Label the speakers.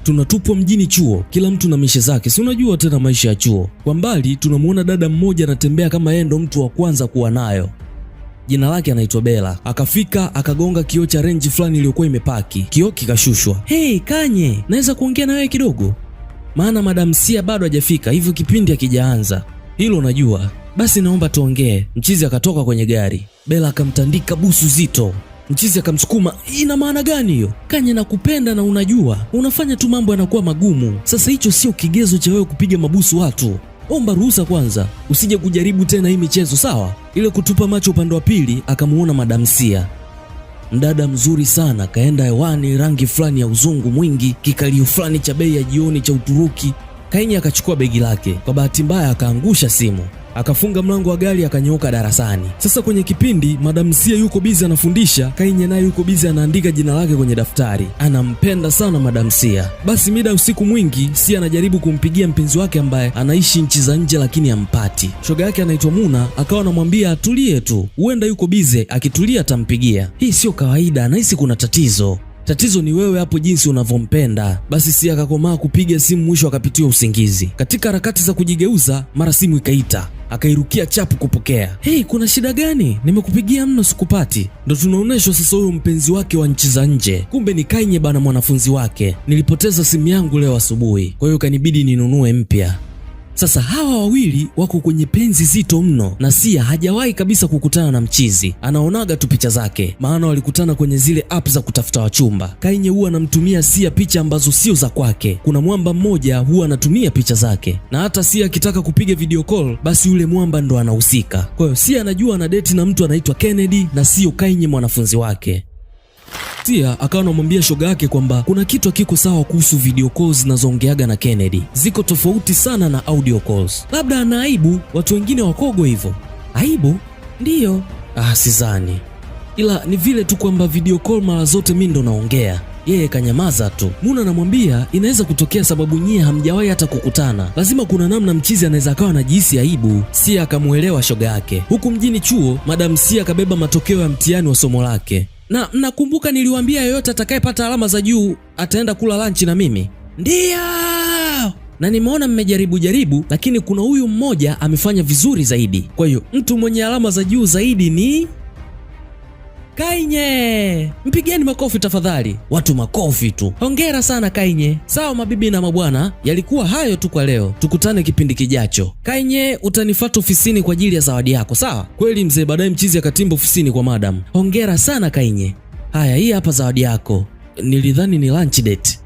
Speaker 1: Tunatupwa mjini chuo, kila mtu na mishe zake, si unajua tena maisha ya chuo. Kwa mbali tunamuona dada mmoja anatembea kama yeye ndo mtu wa kwanza kuwa nayo. Jina lake anaitwa Bella. Akafika akagonga kioo cha renji fulani iliyokuwa imepaki, kioo kikashushwa. Hey Kanye, naweza kuongea na wewe kidogo? Maana Madam Sia bado hajafika, hivyo kipindi hakijaanza. Hilo unajua. Basi naomba tuongee. Mchizi akatoka kwenye gari. Bella akamtandika busu zito. Mchizi akamsukuma. Ina maana gani hiyo? Kanye, nakupenda na unajua unafanya tu mambo yanakuwa magumu. Sasa hicho sio kigezo cha wewe kupiga mabusu watu. Omba ruhusa kwanza, usije kujaribu tena hii michezo, sawa? Ile kutupa macho upande wa pili, akamuona Madam Sia, mdada mzuri sana, kaenda hewani, rangi fulani ya uzungu mwingi, kikalio fulani cha bei ya jioni cha Uturuki. Kainyi akachukua begi lake, kwa bahati mbaya akaangusha simu, akafunga mlango wa gari, akanyooka darasani. Sasa kwenye kipindi Madam Sia yuko bizi anafundisha, Kainye naye yuko bizi anaandika jina lake kwenye daftari. Anampenda sana Madam Sia. Basi mida usiku mwingi, Sia anajaribu kumpigia mpenzi wake ambaye anaishi nchi za nje, lakini hampati. Shoga yake anaitwa Muna akawa anamwambia atulie tu, huenda yuko bize, akitulia atampigia. Hii sio kawaida, anahisi kuna tatizo. Tatizo ni wewe hapo jinsi unavyompenda. Basi Sia akakomaa kupiga simu, mwisho akapitiwa usingizi. Katika harakati za kujigeuza, mara simu ikaita, akairukia chapu kupokea. Hei, kuna shida gani? Nimekupigia mno sikupati. Ndo tunaonyeshwa sasa huyo mpenzi wake wa nchi za nje, kumbe ni Kainye bana, mwanafunzi wake. Nilipoteza simu yangu leo asubuhi, kwa hiyo kanibidi ninunue mpya. Sasa hawa wawili wako kwenye penzi zito mno, na Sia hajawahi kabisa kukutana na mchizi, anaonaga tu picha zake, maana walikutana kwenye zile app za kutafuta wachumba. Kainye huwa anamtumia Sia picha ambazo sio za kwake. Kuna mwamba mmoja huwa anatumia picha zake, na hata Sia akitaka kupiga video call, basi yule mwamba ndo anahusika. Kwa hiyo Sia anajua ana date na mtu anaitwa Kennedy na sio Kainye mwanafunzi wake. Sia akawa anamwambia shoga yake kwamba kuna kitu hakiko sawa kuhusu video calls zinazoongeaga na Kennedy, ziko tofauti sana na audio calls. Labda ana aibu, watu wengine wakogo hivyo. Aibu? Ndiyo. Ah, sidhani, ila ni vile tu kwamba video call mara zote mi ndo naongea, yeye kanyamaza tu. Muna anamwambia inaweza kutokea sababu nyie hamjawahi hata kukutana, lazima kuna namna mchizi anaweza akawa anajihisi aibu. Sia akamuelewa shoga yake. Huku mjini chuo, Madam Sia akabeba matokeo ya mtihani wa somo lake, na mnakumbuka niliwaambia yoyote atakayepata alama za juu ataenda kula lunch na mimi? Ndiyo, na nimeona mmejaribu jaribu, lakini kuna huyu mmoja amefanya vizuri zaidi. Kwa hiyo mtu mwenye alama za juu zaidi ni Kainye. Mpigeni makofi tafadhali. Watu makofi tu. Hongera sana Kainye. Sawa mabibi na mabwana, yalikuwa hayo tu kwa leo. Tukutane kipindi kijacho. Kainye, utanifuata ofisini kwa ajili ya zawadi yako, sawa? Kweli mzee. Baadaye mchizi akatimba ofisini kwa madam. Hongera sana Kainye. Haya, hii hapa zawadi yako. Nilidhani ni lunch date.